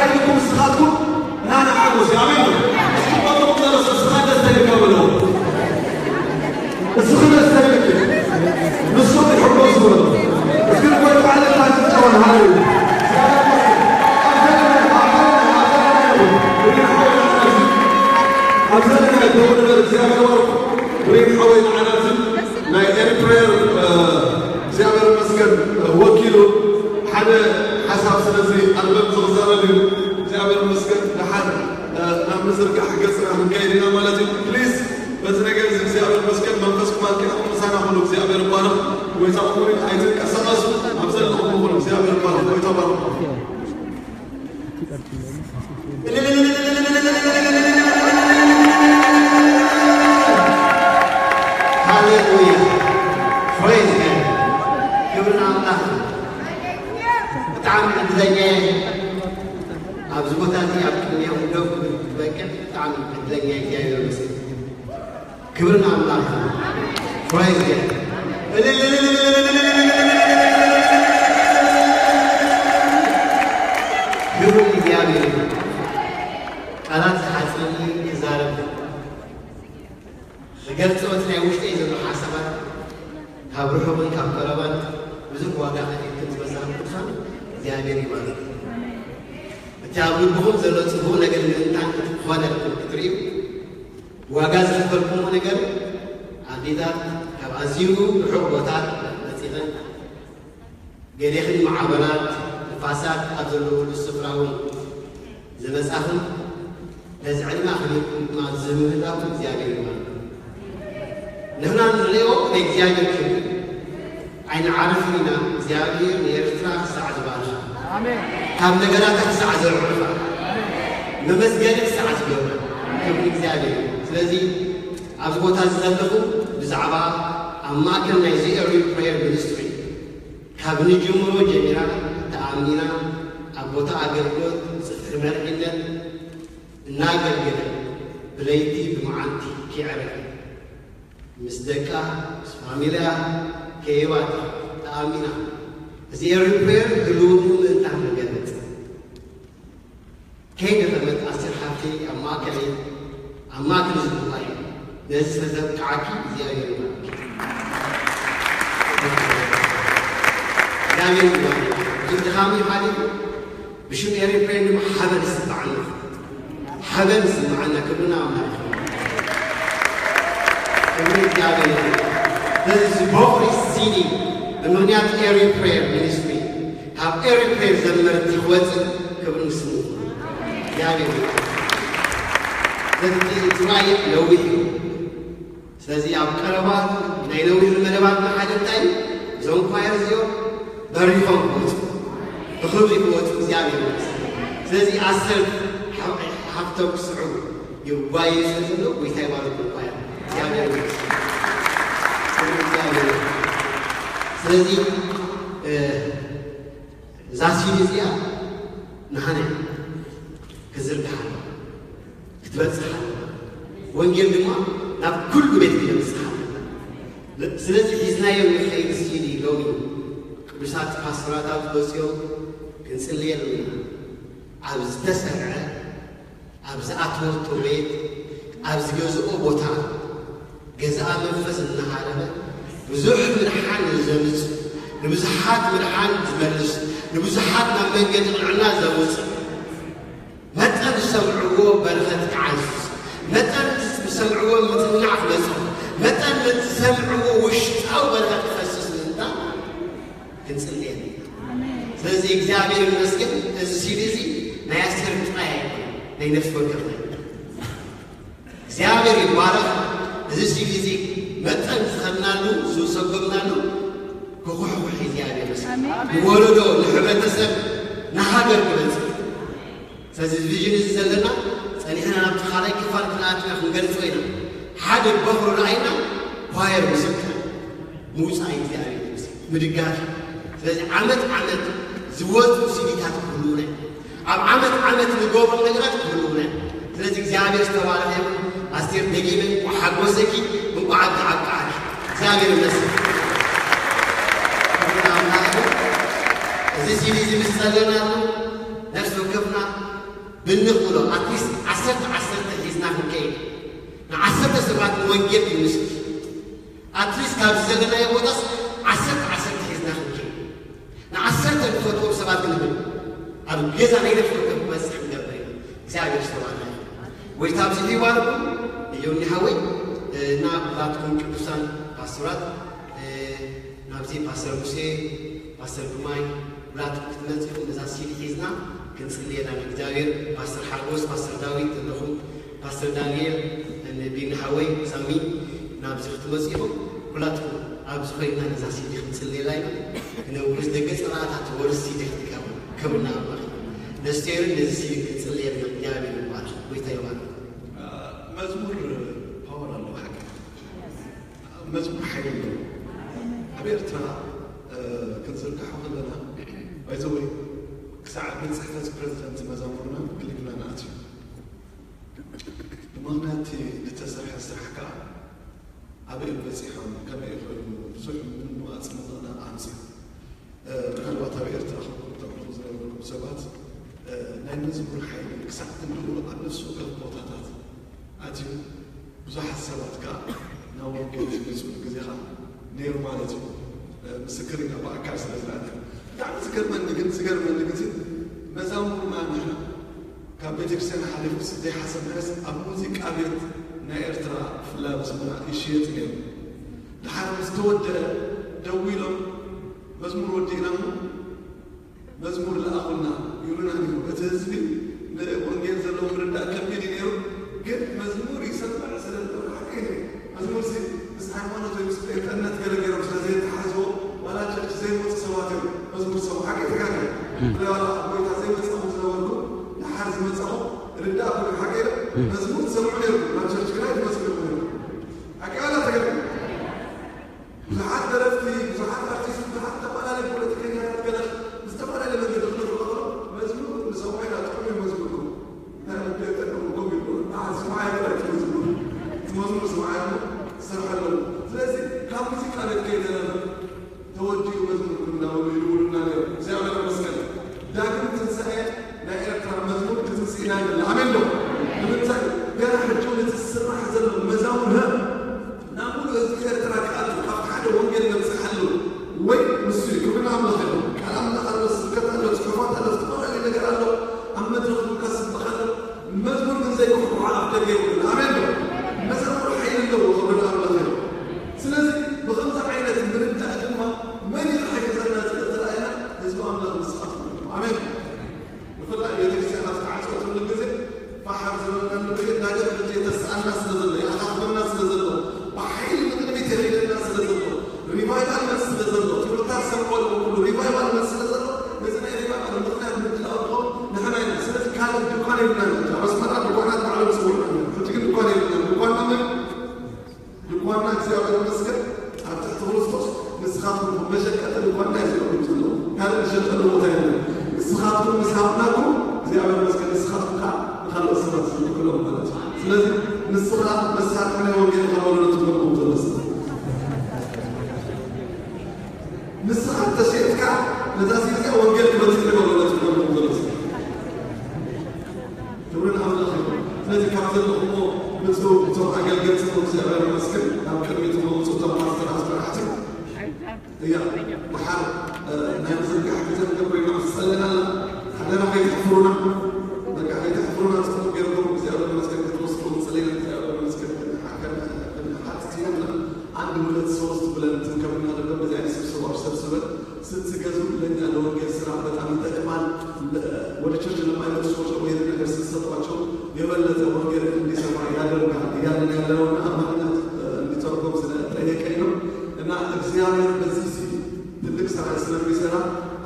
ኢኹም ንስኻትኩም ናና ሓጎስ። ኣሜን። እስኪ ቆልዑ ዘረሰ እስኻ ደስታ ይርከበለው። እስኺ ደስታ ይብልኪ። ንሱ ይሕጎስ ዝበሎ። እስኪ ንጎይታ ዕልልታ ጭብጨባ ንሃበሉ። ኣብ ዘለና፣ ኣብ ዘለና፣ ኣብ ዘለና ይኹን። ኣብ ዘለና ይኹን። ንበል እግዚኣብሔር ወርቁ። ሪም ሓወይ ንዓና እዚ ናይ ኤሪ ፕሬየር፣ እ፣ እግዚኣብሔር ይመስገን፣ እ፣ ወኪሉ ሓደ ሓሳብ ስለዚ ኣልበም ዝኽዛረብ እዩ። እግዚኣብሔር ይመስገን። ደሓን፣ እ፣ ናብ ምዝርጋሕ ገጽና ክንከይድ ኢና ማለት እዩ። ፕሊዝ፣ በዚ ነገር እዚ እግዚኣብሔር ይመስገን። መንፈስኩም ኣልኪዕኩም ምሳና ኩኑ። እግዚኣብሔር ይባረኽ። ጎይታ ክቡር እዩ። ኣይትንቀሳቐሱ። ኣብ ዘለኹም ኩኑ። እግዚኣብሔር ይባረኽ። ጎይታ ባርኹ። ሃሌሉያ። ፕሬዝ ጋድ። ክብሪ ንኣምላኽ። ብጣዕሚ ዕድለኛ እየ። ኣብዚ ቦታ እዚ ኣብ ቅድሚኦም ደው ክብል ዝበቅዕ ብጣዕሚ ዕድለኛ እየ። እግዚኣብሔር ይመስገን። ክብሪ ንኣምላኽ። ፕሬዝ ጋድ። ክብሪ ንእግዚኣብሔር። ቃላት ዝሓጽረኒ ክዛረብ ዝገልጾ እቲ ናይ ውሽጠይ ዘሎ ሓሳባት ካብ ርሑቕን ካብ ቀረባን ብዙሕ ዋጋ ከፊልክን ዝበዛሕን ቅዱሳን እግዚኣብሔር ይባርክ። እቲ ኣብ ልብኹም ዘሎ ጽቡቕ ነገር ምእንታን ክትኾነልኩም ክትርእዩ ዋጋ ዝኸፈልኩምዎ ነገር ኣዴታት ካብ ኣዝዩ ርሑቕ ቦታ መጺኸን ገሌኽን ማዕበላት ንፋሳት ኣብ ዘለውሉ ስፍራ እውን ዝመጻኽን ነዚ ዕድመ ኣኽቢርኩም ድማ ዝምህላኩም እግዚኣብሔር ይባርኩም። ንሕና ንሪኦ ናይ እግዚኣብሔር ክብሪ ኣይንዓርፍን ኢና። እግዚኣብሔር ንኤርትራ ክሳዕ ዝባርኻ፣ ካብ ነገራታ ክሳዕ ዘርዕፋ፣ መመስገኒ ክሳዕ ዝገብራ ክብሪ እግዚኣብሔር እዩ። ስለዚ ኣብዚ ቦታ እዚ ዘለኹም ብዛዕባ ኣብ ማእከል ናይዚ ኤሪ ፕሬየር ሚኒስትሪ ካብ ንጅምሮ ጀሚራ ተኣሚና ኣብ ቦታ ኣገልግሎት ጽፍሒ መርዒነት እናገልገለ ብለይቲ ብመዓልቲ ከይዕረፈ ምስ ደቃ ምስ ፋሚልያ ከየባትኻ ተኣሚና እዚ ኤሪ ፕሬየር ህልውኑ ምእንታን ንገልጽ። ከይደኸመት ኣስቴር ሓፍተይ ኣብ ማእከለይ ኣብ ማእከል እዚ ጉባኤ ነዚ ስለ ዘብቅዓኪ እግዚኣብሔር ይባርክ። እግዚኣብሔር ይባርክ። ብዙሕ ድኻም እዩ ሓሊፉ። ብሽም ኤሪ ፕሬን ድማ ሓበን ይስምዓና። ሓበን ይስምዓና። ክብርና ኣምላኽ። ክብሪ እግዚኣብሔር። በዚ ቦኽሪ ሲዲ ብምኽንያት ኤሪ ፕሬየር ሚኒስትሪ ካብ ኤሪ ፕሬየር ዘመርቲ ክወፅእ ክብሪ ንስሙ ይኹን። እግዚኣብሔር ይባርክ። በቲ እቲ ራእይ ነዊሕ እዩ። ስለዚ ኣብ ቀረባ ናይ ነዊሕ መደባትና ሓደ እንታይ እዩ? እዞም ኳየር እዚኦም በሪኾም ክወፁ፣ ብኽብሪ ክወፁ እግዚኣብሔር ይመስገን። ስለዚ ኣሰር ሓ-፣ ሓፍቶም ክስዕቡ ይጓየ ስለ ዘሎ ጎይታ ይባርኩም ኳየር። እግዚኣብሔር ይመስገን። ክብሪ እግዚኣብሔር ይኹን። ስለዚ፣ እ፣ እዛ ሲዲ እዚኣ ንሃና እያ ክትዝርግሓ ኣለዋ፣ ክትበጽሕ ኣለዋ። ወንጌል ድማ ናብ ኩሉ ቤት ክነብጽሕ ኣለና። ስለዚ ሒዝናዮ ንኸይድ ሲዲ ሎሚ ቅዱሳት ፓስተራት ኣብ ዝወጽኦም ክንጽልየሉ ኢና። ኣብ ዝተሰርዐ፣ ኣብ ዝኣተወቶ ቤት፣ ኣብ ዝገዝኦ ቦታ፣ ገዛኣ መንፈስ እናሃረመ ብዙሕ ምድሓን ዘምጽእ፣ ንብዙሓት ምድሓን ዝመልስ፣ ንብዙሓት ናብ መንገዲ ቅንዕና ዘውጽእ፣ መጠን ዝሰምዕዎ በረኸት ክዓዝዝ፣ መጠን ዝሰምዕዎ ምጽንናዕ ክመጽእ፣ መጠን ዝሰምዕዎ ውሽጣዊ በረኸት ክፈስስ ምእንታን ክንጽልየሉ ኢና። ስለዚ እግዚኣብሔር ይመስገን፣ እዚ ሲዲ እዚ ናይ ኣስቴር ጥራይ ኣይኮነን፣ ናይ ነፍሲ ወከፍና እዩ። እግዚኣብሔር ይባረኽ። እዚ ሲዲ እዚ መጠን ዝኸድናሉ፣ ዝሰጎምናሉ ክኹሕኩሕ እግዚኣብሔር ይመስገን። ኣሜን። ንወለዶ፣ ንሕብረተሰብ፣ ንሃገር ክበጽሕ። ስለዚ እዚ ቪዥን እዚ ዘለና ጸኒሕና ናብቲ ካልኣይ ክፋል ክንኣቱ ኢና፣ ክንገልጾ ኢና። ሓደ በኹሪ ረኣይና ኳየር ምስክር ምውጻእ እግዚኣብሔር ይመስገን። ምድጋፍ። ስለዚ ዓመት ዓመት ዝወጹ ሲዲታት ክህልዉና እዮም። ኣብ ዓመት ዓመት ንገብሮም ነገራት ክህልዉና እዮም። ስለዚ እግዚኣብሔር ዝተባረኸ ይኹን። ኣስቴር ደጊመ እንቋዕ ሓጎሰኪ፣ እንቋዕ ኣብቲ ኣብቅዓኪ። እግዚኣብሔር ይመስገን። ክብሪ ንኣምላኽ ይኹን። እዚ ሲዲ እዚ ምስ ጸለናሉ ነፍሲ ወከፍና ብንኽእሎ ኣትሊስት ዓሰርተ ዓሰርተ ሒዝና ክንከይድ፣ ንዓሰርተ ሰባት ንወንጌል ክንምስክር፣ ኣትሊስት ካብዚ ዘለናዮ ቦታስ ዓሰርተ ዓሰርተ ሒዝና ክንከይድ፣ ንዓሰርተ ንፈትዎም ሰባት ክንብል፣ ኣብ ገዛ ናይ ነፍሲ ወከፍ ክበጽሕ ክንገብር ኢና። እግዚኣብሔር ዝተባረኸ ይኹን። ጎይታ ኣብዚሑ ይባርኩም። እዮም ሓወይ፣ እና ብላትኩም ቅዱሳን ፓስተራት ናብዚ ፓስተር ሙሴ፣ ፓስተር ግርማይ፣ ብላትኩም ክትመጽኡ ነዛ ሲዲ ሒዝና ክንጽልየላ ንእግዚኣብሔር። ፓስተር ሓጎስ፣ ፓስተር ዳዊት ዘለኹም፣ ፓስተር ዳንኤል፣ ቢኒ ሓወይ፣ ሳሚ፣ ናብዚ ክትመጽኡ ኢኹም። ኩላትኩም ኣብዚ ኮይንና ነዛ ሲዲ ክንጽልየላ ኢና። ክነውርስ ደገ ጸላእታ ትወርስ ሲዲ ክትከውን ክብርና ኣምላኽ። ነስቴርን ነዚ ሲዲ ክንጽልየልና እግዚኣብሔር ይባርክ። ጎይታ ይባርክ። መዝሙር ፓወር ኣለዎ ሓቂ። መዝሙር ሓይሊ ኣለዎ። ኣብ ኤርትራ ክንዝርግሖ ከለና ባይዘወይ ክሳዕ ቤት ጽሕፈት ፕሬዚደንት መዛሙርና ክልግና ንኣትዩ። ብምኽንያት እቲ ዝተሰርሐ ስራሕ ከዓ ኣበይ በፂሖም ከመይ ኮይኑ ብዙሕ ምንዋፅ ምቕላል ኣምፅኡ። ምናልባት ኣብ ኤርትራ ከምኩም ተምልኹ ዝነበርኩም ሰባት ናይ መዝሙር ሓይሊ ክሳዕ ክንድኡ ኣብ ነፍሲ ወከፍ ቦታታት ኣትዩ። ብዙሓት ሰባት ከዓ ናብ ወንጌል ዝመፅሉ ግዜ ከዓ ነይሩ ማለት እዩ። ምስክር ኢና ብኣካል ስለ ዝረኣና። ብጣዕሚ ዝገርመኒ ግን ዝገርመኒ ግን መዛሙርና ንሕና ካብ ቤተክርስትያን ሓሊፉ ዘይሓሰብናዮስ ኣብ ሙዚቃ ቤት ናይ ኤርትራ ብፍላይ ኣብ ኣስመራ ይሽየጥ ነይሩ። ድሓር ምስ ተወደአ ደዊሎም መዝሙር ወዲእና እሞ መዝሙር ለኣኹልና ይብሉና ነይሩ። እቲ ህዝቢ ንወንጌል ዘለዎ ምርዳእ ከቢድ እዩ ነይሩ፣ ግን መዝሙር ይሰምዕ ስለ ዝነበረ ሓቂ እዩ። መዝሙር ሲ ምስ ሃይማኖት ወይ ምስ ጴንጠነት ገለ ገይሮም ስለ ዘይተሓዝዎ ዋላ ቸርች ዘይመፁ ሰባት እዮም መዝሙር ዝሰምዑ። ሓቂ ተጋገ ዋላ ኣብ ጎይታ ዘይመፃኹም ዝነበርኩ ድሓር ዝመፃኹ ርዳእ ኮይኑ ሓቂ ኢለ መዝሙር ትሰምዑ ነይርኩም ናብ ቸርች ግን ኣይትመፅኡ ነይርኩም። ሓቂ ዋላ ተጋገ ብዙሓት ደረፍቲ፣ ብዙሓት ኣርቲስት፣ ብዙሓት ዝተፈላለዩ ፖለቲከኛታት ገለ ብዝተፈላለየ መንገዲ ክነፍርቐ ከሎ መዝሙር ንሰምዖ ኢና ጥዑም እዩ መዝሙርኩም። እንታይ መገጠኩም ኮም ይብሉ በዓል ስምዓዮ ጥራይ እቲ መዝሙር። እቲ መዝሙር ስምዓዮ እሞ ዝሰርሐ ኣለዎ። ስለዚ ካብ ሙዚቃ ቤት ከይተረፈ ተወዲኡ መዝሙርኩም እናበሉ ይድውሉና ነይሮም። እግዚኣብሔር ይመስገን። ዳግም ትንሳኤ ናይ ኤርትራ መዝሙር ክትንስኢና ንደሊ። ኣሜን ዶ? ንምንታይ ገና ሕጂ እውን እቲ ዝስራሕ ዘሎ መዛሙር ናብ ሙሉእ ህዝቢ ኤርትራ ክኣቱ ካብቲ ሓደ ወንጌል ነብጽሓሉ ወይ ንሱ እዩ። ክብሪ ንኣምላኽ ይኹን። ቃል ኣምላኽ ኣሎ፣ ስብከት ኣሎ፣ ጽሑፋት ኣሎ፣ ዝተፈላለዩ ነገር ኣሎ። ኣብ መድረኽ እውን ከስብኽ ኣሎ። መዝሙር ግን ዘይክሕብሖ ኣፍ ደገ የብሉን። ኣሜን ዶ? መዛሙር ሓይሊ ኣለዎ። ክብሪ ንኣምላኽ ይኹን። ስለዚ ብኸምዚ ዓይነት ምርዳእ ድማ መን እዩ ክሕግዘና ዝኽእል ተራእየና ህዝቢ ኣምላኽ ንስኻትኩም ኢኹም። ኣሜን። ብፍላይ ቤተክርስትያን ኣብ ዝተዓፀወትሉ ግዜ ፋሕ ኣብ ዝበልናሉ ግዜ እንዳገር ብዘይ ተስኣና ስለ ዘሎ ይኣኻኽበና ስለ ዘሎ ብሓይሊ ንቅድሚት የኺደና ስለ ዘሎ ሪቫይቫል መስ ስለ ዘሎ ትምህርታት ሰምዖ ኣለዎ ኩሉ ሪቫይቫል መስ ስለ ዘሎ ነዚ ናይ ሪቫይቫል ምክንያት ምድላው ዝኸውን ንሕና ኢና። ስለዚ ካልእ ድኳን የብልና። ኣብ ኣስመራ ድኳናት ባዕሎም ዝፅውዑ ሕጂ ግን ድኳን የብልና። ድኳንና መን ድኳንና እግዚኣብሔር ይመስገን ኣብ ትሕቲ ክርስቶስ ንስኻትኩም ኢኹም። መሸቀጢ ድኳንና እዩ ዝኸውን ዘሎ። ካልእ ዝሸጠሉ ቦታ የለን። ንስኻትኩም ምስ ሃብናኩም እግዚኣብሔር ይመስገን ንስኻትኩም ከዓ ንኻልኦት ሰባት ዝልክሎም ማለት እዩ። ስለዚ ንስኻ መሳርሒ ናይ ወንጌል ካብ ወለዶ ትገብርኩም ዘሎ ሰብ ንስኻ እንተሸጥካ ነዛ ሲርዚኣ ወንጌል ክበፅሕ ይገብሮ ነቲ ክገብርኩም ዘሎ ሰብ ክብሪ ንኣምላኽ ይኹን። ስለዚ ካብ ዘለኹሞ ብፁዕ እቶም ኣገልገልቲ እግዚኣብሔር ይመስገን ናብ ቅድሚት መምፁ እቶም ፓስተራት መራሕቲ እያ። ድሓር ናይ ምዝርጋሕ ግዜ ንገብር ኢና ዝፀለና ሓደራ ከይትሕፍሩና በቃ ከይትሕፍሩና ፅቡቅ ገይርኩም እግዚኣብሔር ይመስገን ክትወስዱ ንፀለና እግዚኣብሔር ይመስገን ሓትት ይብልና አንድ ሁለት ሶስት ብለን እንትን ከምናደርገው እንደዚህ አይነት ስብሰባዎች ሰብስበን ስትገዙ ለእኛ ለወንጌል ስራ በጣም ይጠቅማል። ወደ ቸርች ለማይመጡ ሰዎች ደግሞ ይህን ነገር ስትሰጧቸው የበለጠ ወንጌል እንዲሰማ ያደርጋል እያልን ያለነውና አማርኛት እንዲተረጎም ስለጠየቀኝ ነው። እና እግዚአብሔር በዚህ ሲል ትልቅ ስራ ስለሚሰራ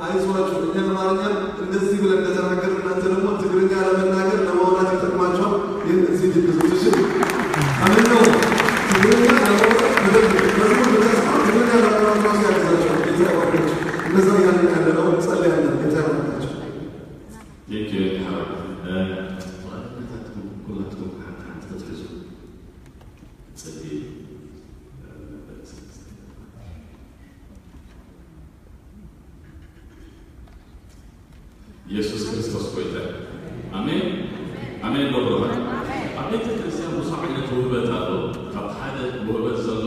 አይዟችሁ፣ እኛ አማርኛ እንደዚህ ብለን እንደተናገር እናንተ ደግሞ ትግርኛ ለመናገር ለማውራት ይጠቅማቸዋል። ይህን እዚህ ድግዙ ትችል አምን ነው። ትግርኛ ለማውራት መደብ መዝሙር ብቻ ሳይሆን ትግርኛ ለማውራት ራሱ ያግዛቸዋል። ጌታ ይባርካችሁ። እንደዛ እያልን ያለነው እንጸልያለን። ጌታ ይባርካችሁ። Thank you። ሓወይ ብቐዳምነታትኩም ኩላትኩም ሓንቲ ሓንቲ ክትሕዙ ጽልይ። ኢየሱስ ክርስቶስ ጎይታ። ኣሜን። ኣሜን ዶ ብሩኻት? ኣብ ቤተ ክርስቲያን ብዙሕ ዓይነት ውህበት ኣሎ። ካብ ሓደ ውህበት ዘሎ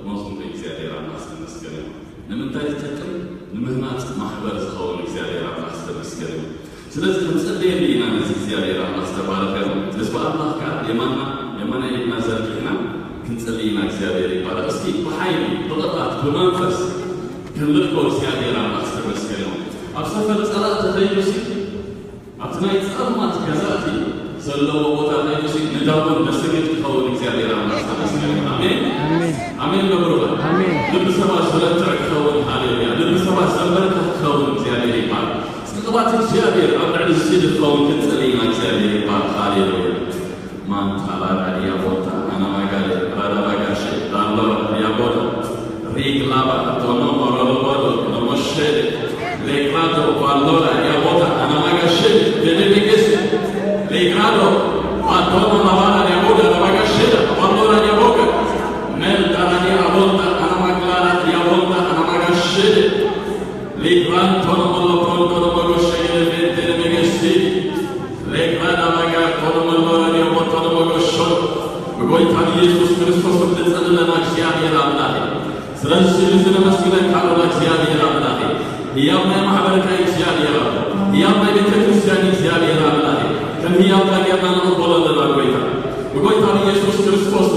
መዝሙር እግዚኣብሔር ኣምላኽ ዝተመስገነ ይሁን። ንምንታይ ዝጠቅም? ንምህናፅ ማሕበር ዝኸውን እግዚኣብሔር ኣምላኽ ዝተመስገነ ይሁን። ስለዚ ክንፅልየሉ ኢና። ነዚ እግዚኣብሔር ኣምላኽ ዝተባረኸ ይሁን። ህዝቢ ኣምላኽ ከዓ የማና የማናይ ኢድና ዘርጊሕና ክንፅልይ ኢና። እግዚኣብሔር ይባረኽ። እስኪ ብሓይሊ ብቕብኣት ብመንፈስ ክንልእኮ እግዚኣብሔር ኣምላኽ ዝተመስገነ ይሁን። ኣብ ሰፈር ፀላእ ተኸይዱ ሲ ኣብቲ ናይ ጸልማት ገዛእቲ ዘለዎ ቦታ ከይዱሲ ንዳጎን ደስግድ ክኸውን እግዚኣብሔር ኣምላኽ ዝተመስገነ። ኣሜን። ኣሜን። ኣሜን ዶ ብሩኻት? ኣሜን። ልቢ ሰባት ዝረትዕ ክኸውን፣ ሃሌሉያ። ልቢ ሰባት ዘንበርከኽ ክኸውን እግዚኣብሔር ይባል። ጽቕባት እግዚኣብሔር ኣብ ልዕሊ ዝስድ ክኸውን ክንጽሊ ኢና። እግዚኣብሔር ይባል። ሃሌሉያ። ማንታ ላራዲያ ቦታ ኣናማጋለ ራዳባጋሸ ዳሎ ራዲያ ቦታ ሪግላባ ቶኖ ኦሮሎቦዶ ኖሞሸደ ሌግራዶ ባሎራ ዲያቦታ አናማጋሽል ቴሌቤጌስ ሌግራዶ ባቶኖ ላባራ ዲያቦዳ አናማጋሽል ባሎራ ዲያቦጋ ሜልዳራ ዲያቦንዳ አናማግላራ ዲያቦንዳ አናማጋሽል ሊግራንቶኖ ሞሎፖንዶኖ ሞጎሸገለ ቴሌቤጌስ ሌግራዳ ባጋ ቶኖ ሞሎራ ዲያቦቶኖ ሞጎሾ ብጎይታ ኢየሱስ ክርስቶስ ብትጸልለና እግዚኣብሔር ኣምላኽ ስለዚ ስም እዚ ነመስግነካ ኣሎና እግዚኣብሔር ኣምላኽ። ህያው ናይ ማሕበርካ እግዚኣብሔር ኣቦ፣ ህያው ናይ ቤተ ክርስቲያን እግዚኣብሔር ኣምላኽ። ከም ህያው ጌርና ንቕበሎ ኣለና ጎይታ። ብጎይታ ብኢየሱስ ክርስቶስ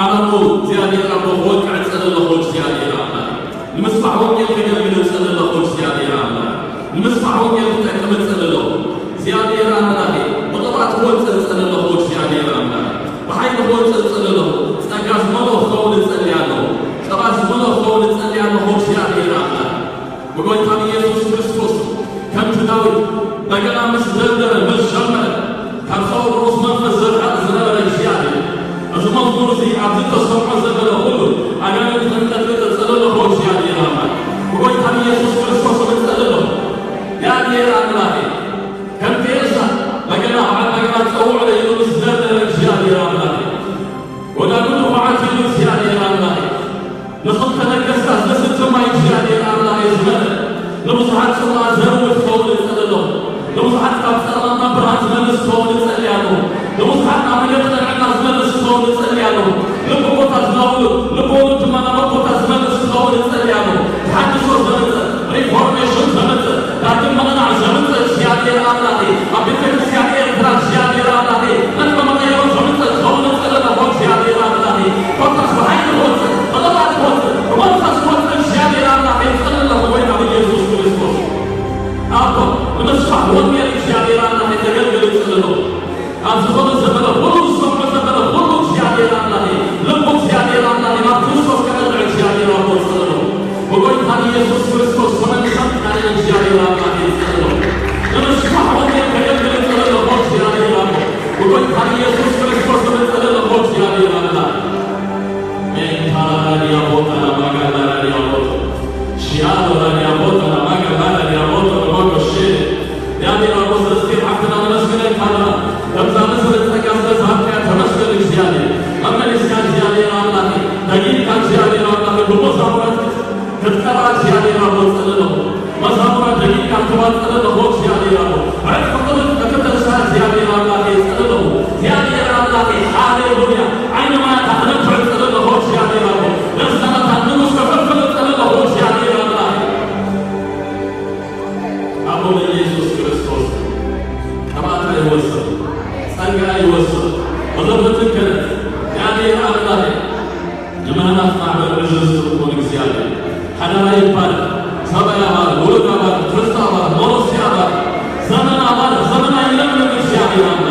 ዓለሙ እግዚኣብሔር ኣቦ ክወቅዕ ጸለለኹ እግዚኣብሔር ኣምላኽ። ንምስፋሕ ወንጌል ከገልግል ጸለለኹ እግዚኣብሔር ኣምላኽ። ንምስፋሕ ወንጌል ክጠቅም ጸለለኹ እግዚኣብሔር ኣምላኽ። ብቕብኣት ክወጽእ ጸለለኹ እግዚኣብሔር ኣምላኽ። ብሓይሊ ክወጽእ ጸለለኹ። ጸጋ ዝመልኦ ክኸውን እጸሊ ኣለኹ። ቅብኣት ዝመልኦ ክኸውን እጸሊ ኣለኹ እግዚኣብሔር ኣምላኽ። ብጎይታ ብኢየሱስ ክርስቶስ ከምቲ ዳዊት በገና ምስ ደርደረ ምስ ዘመረ ካብ ሰው ርኡስ መንፈስ ዘርሕቕ ዝነበረ እግዚኣብሔር እዚ መዝሙር እዚ ኣብዚ ተሰምዖ ዘበለ ኩሉ ኣጋንንት ክንቀጥቅጥ እጸለለኹ እግዚኣብሔር ኣምላኽ። ብጎይታ ብኢየሱስ ክርስቶስ እጸለለኹ። እግዚኣብሔር ኣምላኽ ከምቲ ኤልሳ በገና በዓል በገና ጸውዑ ኢሉ ምስ ደርደረ እግዚኣብሔር ኣምላኽ ወዳግም ንኹዓት ኢሉ እግዚኣብሔር ኣምላኽ ንኽልተ ነገስታት ዘስቲ ማይ እግዚኣብሔር ኣምላኽ ዝበለ ንብዙሓት ጽሙኣት ዘርውት ክኸውን እጸሊ ኣለኹ። ንብዙሓት ካብ ጸልማት ናብ ብርሃን ዝመልስ ክኸውን እጸሊ ኣለኹ። ንብዙሓት ናብ መገዲ ቅንዕና ዝመልስ ክኸውን እጸሊ ኣለኹ። ልቢ ቦታ ዝነውሉ ልቢ ወሉድ ድማ ናብ ቦታ ዝመልስ ክኸውን እጸሊ ኣለኹ። ተሓድሶ ዘምጽእ ሪፎርሜሽን ዘምጽእ ዳግም ምቕናዕ ዘምጽእ እግዚኣብሔር ኣምላኽ ኣብ ቤተ ክርስቲያን ኤርትራ እግዚኣብሔር ኣምላኽ መልክዕ መቐየሮ ዘምጽእ ክኸውን እጸሊ ኣለኹ። እግዚኣብሔር ኣምላኽ ኮታስ ብሓይሊ ክወጽእ ብቕብኣት ክወጽእ ብመንፈስ ክወጽእ እግዚኣብሔር ኣምላኽ እጸሊ ኣለኹ። ጎይታ ብኢየሱስ ክርስቶስ ኣቦ ንምስፋሕ ወንጌል እግዚኣብሔር ኣምላኽ ተገልግል እጸሊ ኣለኹ። ኣብ ዝኾነ ዘበለ ኩሉ ዝሰምዖ ዘበለ ኩሉ እግዚኣብሔር ኣምላኽ ልቡ እግዚኣብሔር ኣምላኽ ናብ ክርስቶስ ከቐንዕ እግዚኣብሔር ኣቦ ጸለሎ ብጎይታ ኢየሱስ ክርስቶስ ተመልሰም ካልእ እግዚኣብሔር ኣምላኽ ጸለሎ ንምስፋሕ ወንጌል ከገልግል ጸለሎ እግዚኣብሔር ኣቦ ብጎይታ ኢየሱስ ክርስቶስ ጸለሎ እግዚኣብሔር ኣምላኽ ሜንታራዲያ ቦታ ማጋዳራዲያ ቦታ ሺያዶራዲያ ቦታ ማጋዳራዲያ ቦታ ሮጎሼ ያኔ ራቦ ስለስቴ ሓፍትና ነመስግነካ ኣለና። ከምዛ ንስለ ጸጋ ስለ ዝሃብካያ ተመስገን እግዚኣብሔር። መመሊስካ እግዚኣብሔር ኣምላኽ፣ ደጊምካ እግዚኣብሔር ኣምላኽ፣ ብመዛሙራት ክትቀርባ እግዚኣብሔር ኣቦ ጸለለኹ። መዛሙራት ደጊምካ ክትባ ጸለለኹ እግዚኣብሔር ኣቦ። ዕጥቂ ቁርጥ ከተተንሳ እግዚኣብሔር ኣምላኽ ጸለለኹ። እግዚኣብሔር ኣምላኽ፣ ሃሌሉያ። ዓይኒ ማያታ ክነብዕ ጸለለኹ እግዚኣብሔር ኣቦ። ደስታታት ንጉስ ከፈልፈለ ጸለለኹ እግዚኣብሔር ኣምላኽ። ኣቦ ኢየሱስ ክርስቶስ ቅብኣት ኣይወስድ፣ ጸጋ ኣይወስድ፣ ብኽብሪ ትከለ። እግዚኣብሔር ኣምላኽ፣ ንምህናት ማሕበር ዕዝዝ ትኹን እግዚኣብሔር። ሓደራ ይባል፣ ሰብኣይ ኣባል፣ ውሉድ ኣባል፣ ትሕዝቶ ኣባል፣ ሞሮሲ ኣባል፣ ዘመን ኣባል፣ ዘመን ኣይለምንም እግዚኣብሔር ኣምላኽ።